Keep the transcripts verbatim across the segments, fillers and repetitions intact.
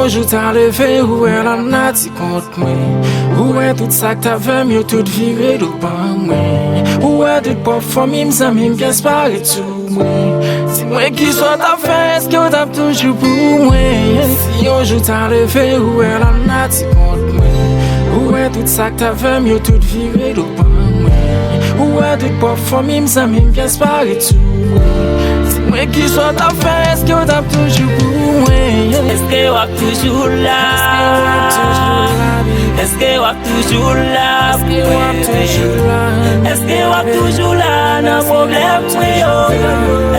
Jou ta leve, ou wè lanati kont mwen. Ou wè tout sa k t ap fè m, yo tout vire do ban mwen. Ou wè tout pwòp fanmi m, zanmi m, pyès pa ret sou mwen. Di mwen kisa w t ap fè, èske w t ap toujou pou mwen? Si yon jou ta leve, ou wè lanati kont mwen. Ou wè tout sa k t ap fè m, yo tout vire do ban mwen. Ou wè tout pwòp fanmi m, zanmi m, pyès pa ret sou mwen. Di mwen kisa w t ap fè, èske w t ap toujou pou mwen? Èske w ap toujou la? Èske w ap toujou la pou mwen? Èske w ap toujou la nan pwoblèm mwen yo?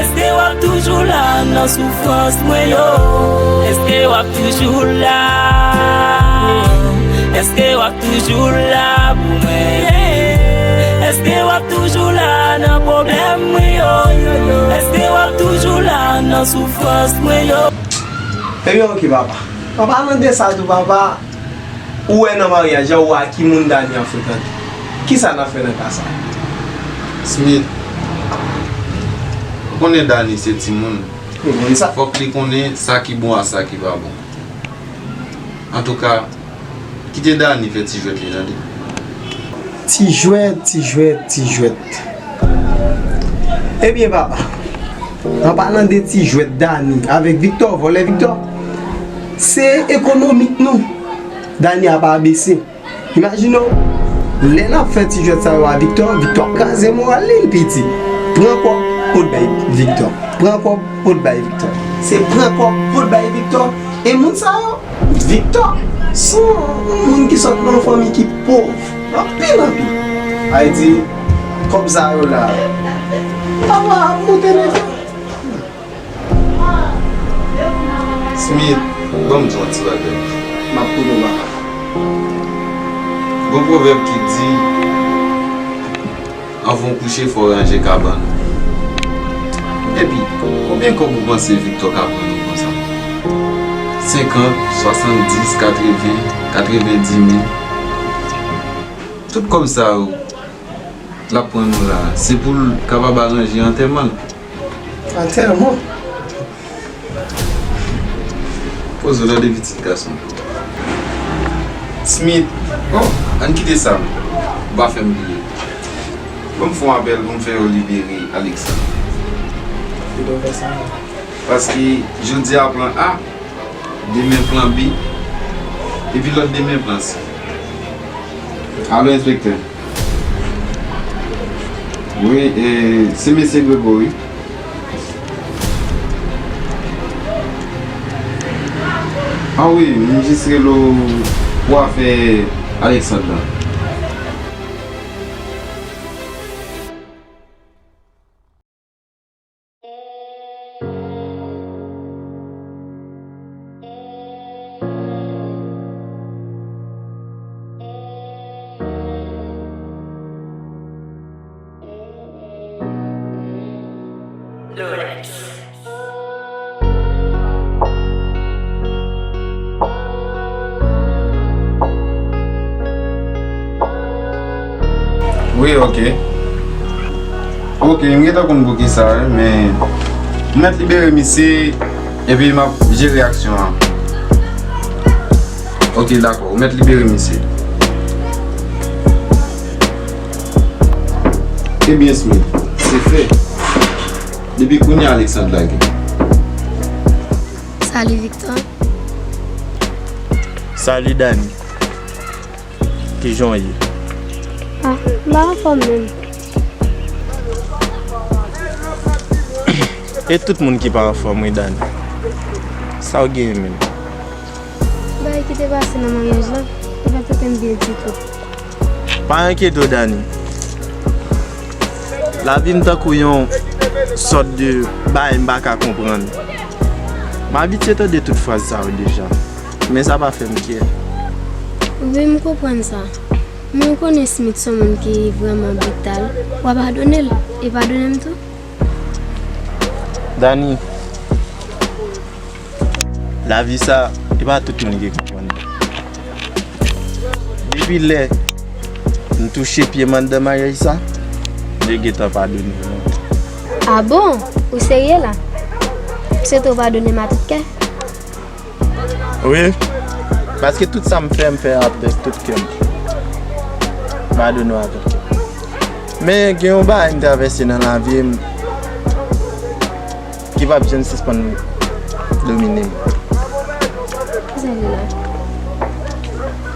Èske w ap toujou la nan soufrans mwen yo? Èske w ap toujou la? Èske w ap toujou la pou mwen? Èske w ap toujou la nan pwoblèm mwen yo? Èske w ap toujou la nan soufrans mwen yo? Ebyen, oke, papa. An palan de sa tou, papa, ou wè nan maryaj la, ou wè a ki moun Dani ap frekante. Kisa n ap fè nan ka sa? Smith, ou konnen Dani se timoun. Ou konn sa? Fòk li konnen sa ki bon a sa ki pa bon. Antouka, kite Dani fè ti jwèt li, tande. Ti jwèt, ti jwèt, ti jwèt. Ebyen, papa, an palan de ti jwèt Dani avèk Victor, vòlè Victor, se ekonomik nou. Dani ap abese. Imajine w, lè n ap fè ti jwèt sa yo a Victor, Victor ap kraze moral li, l piti. Pran kòb, pot bay Victor. Pran kòb, pot bay Victor. Se pran kòb, pot bay Victor. E moun sa yo, Victor, se yon moun ki sot nan yon fanmi ki pòv. Anpil, anpil. Ayiti, kòb sa yo la, papa ap moute nèg yo. Smith, ban m di w yon ti bagay. M ap koute w, papa. Gon pwovèb ki di, anvan w kouche, fò w ranje kabann ou. Epi, konbyen kòb ou panse Victor ka pran nou konsa? Senkant, swasanndis, katreven, katrevendimil. Tout kòb sa yo l ap pran nou la, se pou l kapab aranje antèman l. Antèman? Poze w, tande pitit gason. Smith, oh, ann kite sa, ou pa fè m bliye. Ban m fè yon apèl pou m fè yo libere Alexandre. Kite w fè sa. Paske jodi a plan A, demen plan B, epi lòt demen plan C. Alo, enspektè. Wi, e, se mesye Gregory. A wi, m jis rele w pou afè Alexandre la. Wi, oke. Oke, m gentan konn poukisa, wi, men m mèt libere misye, epi m ap jere aksyon an. Oke, dakò, ou mèt libere misye. Ebyen, Smith, se fè. Depi kounye a, Alexandre lage. Salut, Victor. Salut, Dani. Kijan w ye? Ah, m pa anfòm menm. E tout moun ki pa anfòm, wi, Dani. Sa w genyen menm? Bagay ki te pase nan maryaj la, li pa t fè m byen ditou. Pa enkyete w, Dani. Lavi m tankou yon sòt de bagay m pa ka konprann. M abitye tande tout fraz sa yo deja, men sa pa fè m kyè. Wi, m konprann sa. Men w konnen Smith se yon moun ki vrèman brital. W a padone l e padone m tou. Dani, lavi sa, e pa tout moun ki konprann li. Depi lè m touche pye m anndan maryaj sa, m te gentan padone l. Ah bon? Ou serye la? M swete w padone m a tout kè. Wi, paske tout sa m fè, m fè avèk tout kè m. M adone w avèk kè. Men gen yon bagay m travèse nan lavi m ki p ap janm sispann domine m. Kisa li la?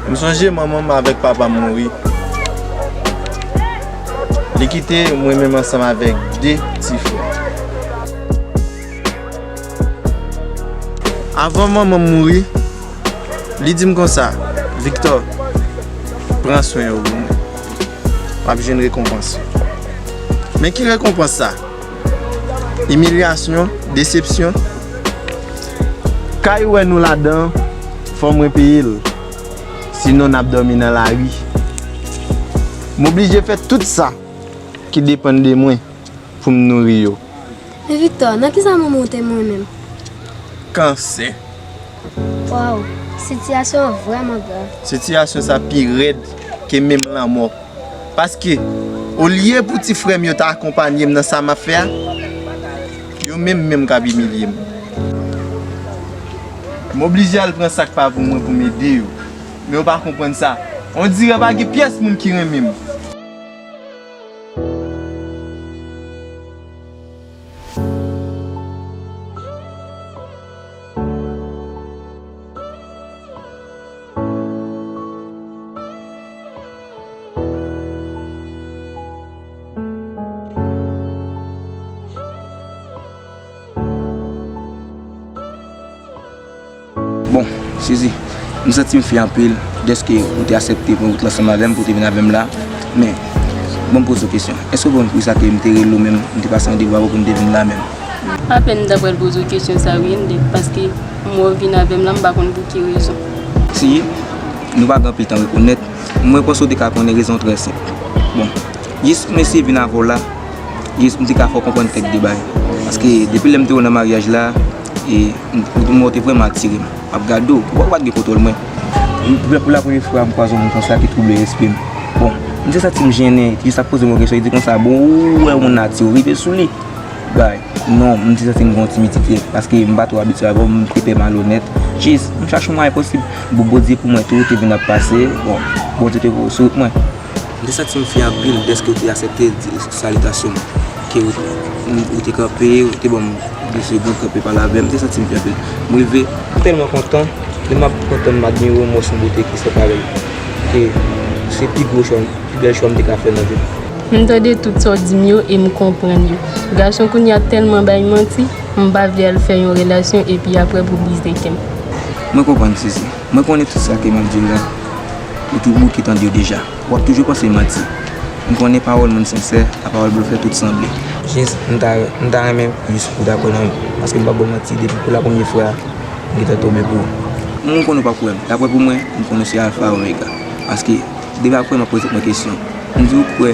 M sonje manman m avèk papa m mouri. Li kite mwen menm ansanm avèk de ti frè. Avan manman m mouri, li di m konsa, Victor, pran swen yo pou mwen. W ap jwenn rekonpans. Men ki rekonpans sa? Imilyasyon, desepsyon. Kay ou wè nou ladan, fò mwen peye l. Sinon, n ap dòmi nan lari. M oblije fè tout sa ki depann de mwen pou m nouri yo. Men Victor, nan kisa manman w te mouri menm? Kansè. Waw, sitiyasyon an vrèman grav. Sitiyasyon sa pi rèd ke menm lanmò. Paske, olye pou ti frè m yo ta akonpanye m nan sa m ap fè a, yo menm menm k ap imilye m. M oblije al pran sa k pa pou mwen pou m ede yo. Men yo pa konprann sa. Ondirè pa gen pyès moun ki renmen m. Bon, Suzy, m santi m fye anpil dèske ou te aksepte pran wout la ansanm avè m pou w te vin avè m la. Men, bon, m poze w kesyon. Èske w konn poukisa ke m te rele w menm, m te pase randevou avè w pou m te vin la menm? Apèn m ta pral poze w kesyon sa wi, Andy, paske m wè w vin avè m la, m pa konn pou ki rezon. Si nou pa gen anpil tan rekonèt, mwen panse w te ka konnen rezon trè senp. Bon, jis m eseye vin avè w la, jis m te ka fè w konprann kèk de bagay. Paske depi lè m te wè w nan maryaj la, e, m, m wè w te vrèman atire m. M ap gade w, ou pa, ou pa t gen kontwòl mwen. Pou, pou la premye fwa, m kwaze yon moun konsa ki twouble respè m. Bon, m te santi m jennen, jis ap poze m yon kesyon, li di konsa, bon, ou wè yon moun atire w, rive sou li. Bay, non, m te santi m gen yon timidite, paske m pa twò abitye avè w, m te pè malonèt. Jis, m chache yon mwayen posib pou Bondye pou mwen tou te vin ap pase, bon, Bondye te voye sou wout mwen. M te santi m fye anpil dèske w te aksepte di, salitasyon m, ke w, w te kanpe, w te ban m de segonn kanpe pale avè m, m te santi m fye anpil. M rive, m tèlman kontan, lè m ap kontan, m admire w, m wè se yon bote ki san parèy. E se pi gwo chwa, pi bèl chwa m te ka fè nan vi m. M tande tout sa w di m yo e m konprann yo. Gason kounye a tèlman bay manti, m pa vle al fè yon relasyon epi apre pou brize kè m. Mwen konprann, Suzy. Mwen konnen tout sa ke m ap di w la, ou tou bouke tande yo deja. W ap toujou panse manti. M konnen pawòl moun sensè, a pawòl blofè tout sanble. Jis, m ta, m ta renmen jis pou w ta kwè nan mwen. Paske m p ap ba w manti, depi pou la premye fwa, m gentan tonbe pou ou. Mwen konnen w p ap kwè m. Daprè pou mwen, m konnen w se alfa omega. Paske, depi apre m ap poze mwen kesyon, m di w kwè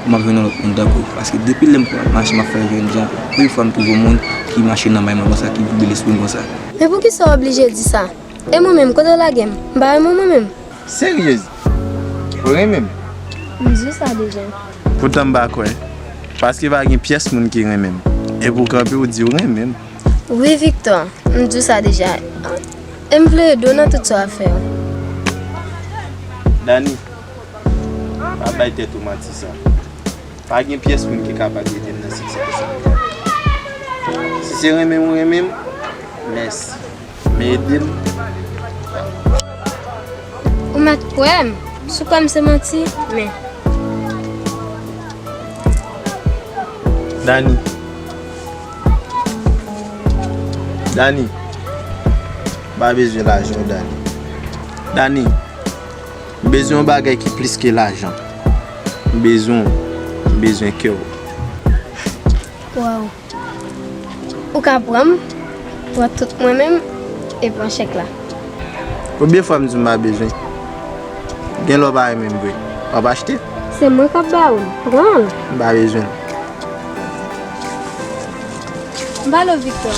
m ap jwenn yon lòt moun tankou w. Paske depi lè m ap mache, m ap fè jèn jan, premye fwa m twouve yon moun ki mache nan may mwen konsa, ki bèl espri m konsa. Men poukisa w oblije di sa? E mwen menm, kote w lage m? M pa renmen w mwen menm. Seryez? Ou renmen m? M di w sa deja. Poutan m pa kwè. Paske pa gen pyès moun ki renmen m. Epi w kanpe w di w renmen m. Wi, Victor, m di w sa deja. E m vle ede w nan tout sa w ap fè yo. Dani, pa bay tèt ou manti sa. Pa gen pyès moun ki kapab ede m nan sitiyasyon sa. Si se renmen m ou renmen m, mèsi. Men ede m. Ou mèt kwè m. Si w kwè m se manti, men. Dani. Dani. M pa bezwen lajan w, Dani. Dani. M bezwen yon bagay ki plis ke lajan. M bezwen w. M bezwen kè w. Waw. Ou ka pran m, pran tout mwen menm, e pran chèk la. Konbyen fwa m di w m pa bezwen? Gen lè w pa renmen m vre. W ap achte? Se mwen k ap ba ou l. Pran l. M pa bezwen l. M pale w, Victor.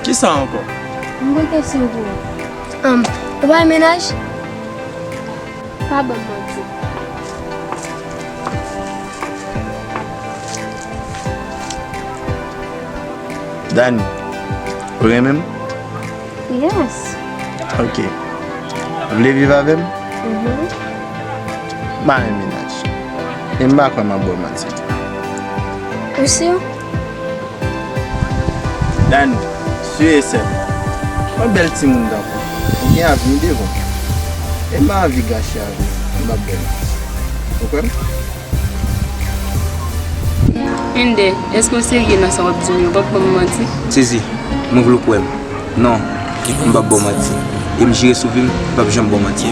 Kisa ankò? M gon kesyon pou ou. Ann, ou pa gen mennaj? Pa ban m manti. Dani, ou renmen m? Yes. Ok. Ou vle viv avè m? Mhm. M pa renmen mennaj. E m pa kwè m ap ba w manti. Ou si? Dani, si e sèten. Yon bèl timoun tankou w. Ou gen avni devan w. E m pa anvi gache avni m ap ba w manti. Ou kwè m? Inde, èske w serye nan sa w ap di m yo? W p ap ban m manti? Sezi, mwen vle w kwè m. Non, m p ap ba w manti. E m jire sou vi m, m p ap janm ba w manti.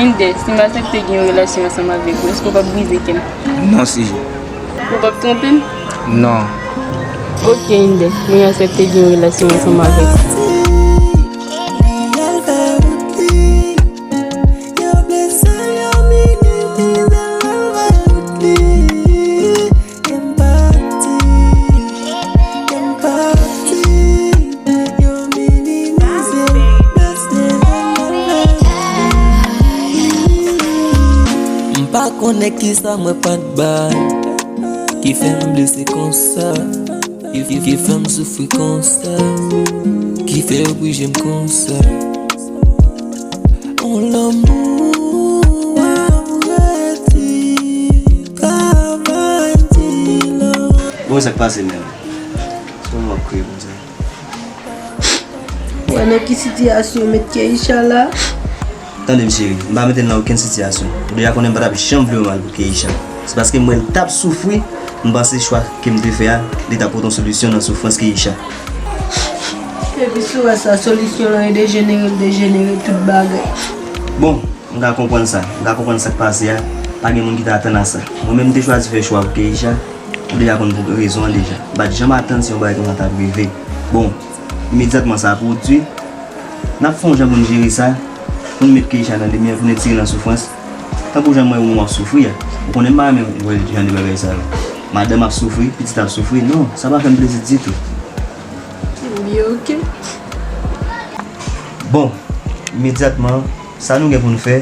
Inde, si m aksepte gen yon relasyon ansanm avèk ou, èske w p ap brize kè m? Non, Sezi. Ou p ap twonpe m? Non. Ok, Inde, mwen aksepte gen yon relasyon ansanm avèk ou. M pa konnen kisa mwen pa t bay, ki fè m blese konsa, ki, ki, ki fè m soufri konsa, ki fè yo prije m konsa. On lanmou ap redi travay di lò. Bon, sa k pase menm? Sa w ap kriye konsa? Wè nan ki sitiyasyon yo met Keisha la? Tande m cheri, m pa mete l nan okenn sitiyasyon. Ou deja konnen m pa t ap janm vle yo mal pou Keisha. Se paske m wè l t ap soufri, m panse chwa ke m te fè a, li t ap pote yon solisyon nan soufrans Keisha. Epi si w wè sa, solisyon lan e dejenere, l dejenere tout bagay. Bon, m ka konprann sa. M ka konprann sa k pase a. Pa gen moun ki t atann a sa. Mwen menm, m te chwazi fè chwa pou Keisha. Ou deja konn pou rezon an deja. M pa t janm atann si yon bagay konsa t ap rive. Bon, imedyatman sa pwodui, n ap fè yon jan pou n jere sa, pou n met Keisha nan limyè, pou n retire l nan soufrans. Tankou jan m wè ou menm w ap soufri a. Ou konnen m pa renmen wè jan de bagay sa yo. Madanm ap soufri, pitit ap soufri. Non, sa pa fè m plezi ditou. Byen, ok. Bon, imedyatman, sa nou gen pou n fè,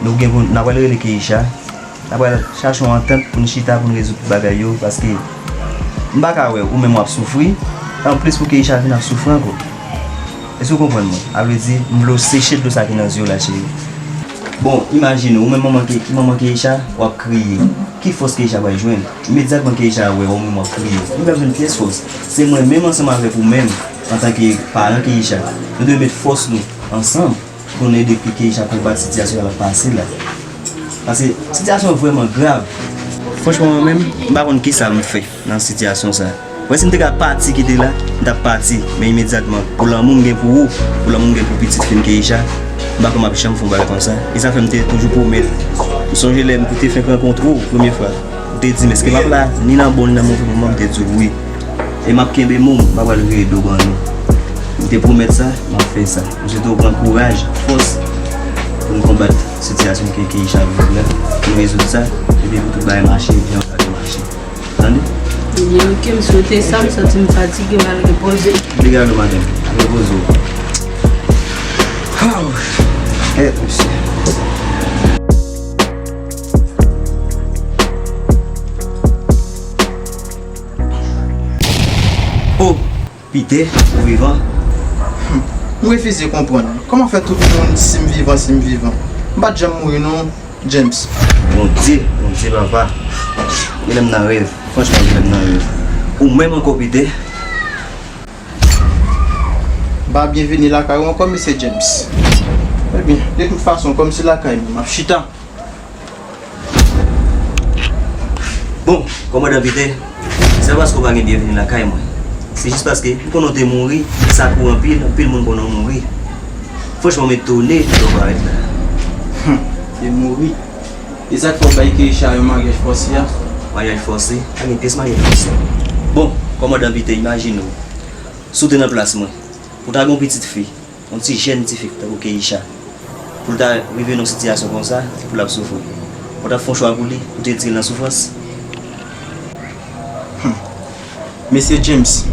nou gen pou n, n a pral rele Keisha. N a pral chache yon antant pou n chita, pou n rezoud tout bagay yo, paske m pa ka wè ou menm w ap soufri, anplis pou Keisha vin ap soufri ankò. Èske w konprann mwen? A vle di, m vle w seche dlo sa ki nan zye w la, cheri. Bon, imajine w, ou menm manman Ke-, manman Keisha, w ap kriye. Ki fòs Keisha pral jwenn? Imedyatman Keisha wè ou menm w ap kriye, li p ap jwenn pyès fòs. Se mwen menm ansanm avèk ou menm, antanke paran Keisha, nou dwe met fòs nou ansanm pou n ede Keisha konbat sitiyasyon l ap pase la. Paske sitiyasyon an vrèman grav. Franchman, mwen menm, m pa konn kisa m fè nan sitiyasyon sa. Mwen, si m te ka pati kite la, m t ap pati. Men imedyatman, pou lanmou m gen pou ou, pou lanmou m gen pou pitit fi m Keisha, m pa kwè m ap janm fè yon bagay konsa. E sa fè m te toujou pwomèt. M sonje lè m te fenk rankontre w premye fwa. M te di m, èske m ap la, ni nan bon, ni nan move moman, m te di w wi. E m ap kenbe mo m, m pa pral vire do ban nou. M te pwomèt sa, m ap fè sa. M swete w pran kouraj, fòs, pou n konbat sitiyasyon ke, ke Keisha ap viv la, pou n rezoud sa, epi pou tout bagay mache, jan sa dwe mache. Tande? Ebyen, ok, m swete sa, m santi m fatige, m al repoze. Degaj ou, madanm, repoze w. Aw! Kèt, mesye. Oh, Pite, ou vivan? M refize konprann. Kòman fè tout moun di si m vivan, si m vivan? M pa t janm mouri non, James. Bondye, Bondye papa. Genlè m nan rèv. Franchman, genlè m nan rèv. Ou menm ankò, Pite? M pa byenveni lakay ou ankò, mesye James. Ebyen, de tout fason, kòm se lakay mwen, m ap chita. Bon, kòmandan Pite, se pa paske w pa gen byenveni lakay mwen. Se jis paske m konnen w te mouri, sa kouri anpil, anpil moun konnen w mouri. Franchman, m etone lè w parèt la. Hum, te mouri. E sa k fè w bay Keisha yon maryaj fòse a? Maryaj fòse? Pa gen pyès maryaj fòse. Bon, kòmandan Pite, imajine w, si w te nan plas mwen, pou w ta gen yon pitit fi, yon ti jèn tifi tankou Keisha, pou l ta rive nan yon sitiyasyon konsa, pou l ap soufri, ou t ap fè yon chwa pou li, pou te retire l nan soufrans? Hum. Mesye James,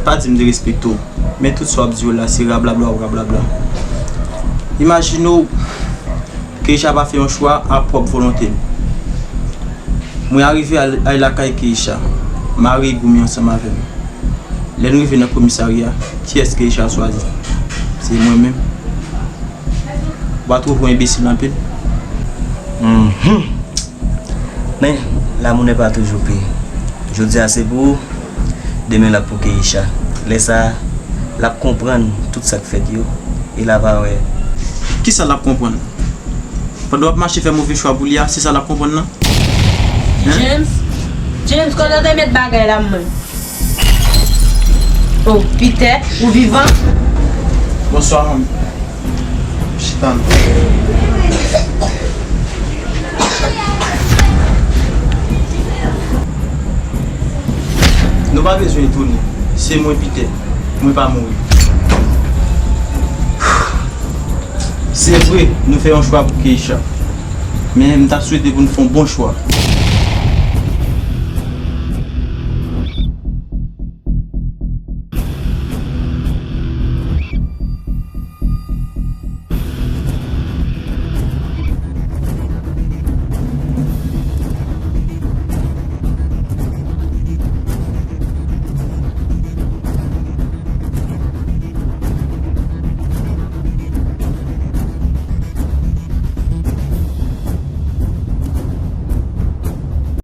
pa di m derespekte w, men tout sa w ap di yo la, se rablabla w rablabla. Imajine w, Keisha pa fè yon chwa a pwòp volonte l. Mwen arive al, al lakay Keisha. Mare Goumi ansanm avè m. Lè n rive nan komisarya, kiyès Keisha chwazi? Se mwen menm. W a twouve w enbesil anpil. Mhm. Men, l'amour n'est pas toujours payé. Jodi a se pou ou, demen l ap pou Keisha. Lè sa a, l ap konprann tout sa k fèt yo, e l ap wè. Kisa l ap konprann? Pandan w ap mache fè move chwa pou li a, se sa l ap konprann nan? Hein? James, James, kote w te met bagay la mwen? Oh, Peter, ou vivan? Bonswa, manmi. Chita non. Nou pa bezwen etone. Se mwen, Peter. Mwen pa mouri. Se vre, nou fè yon chwa pou Keisha. Men m ta swete pou n fè yon bon chwa.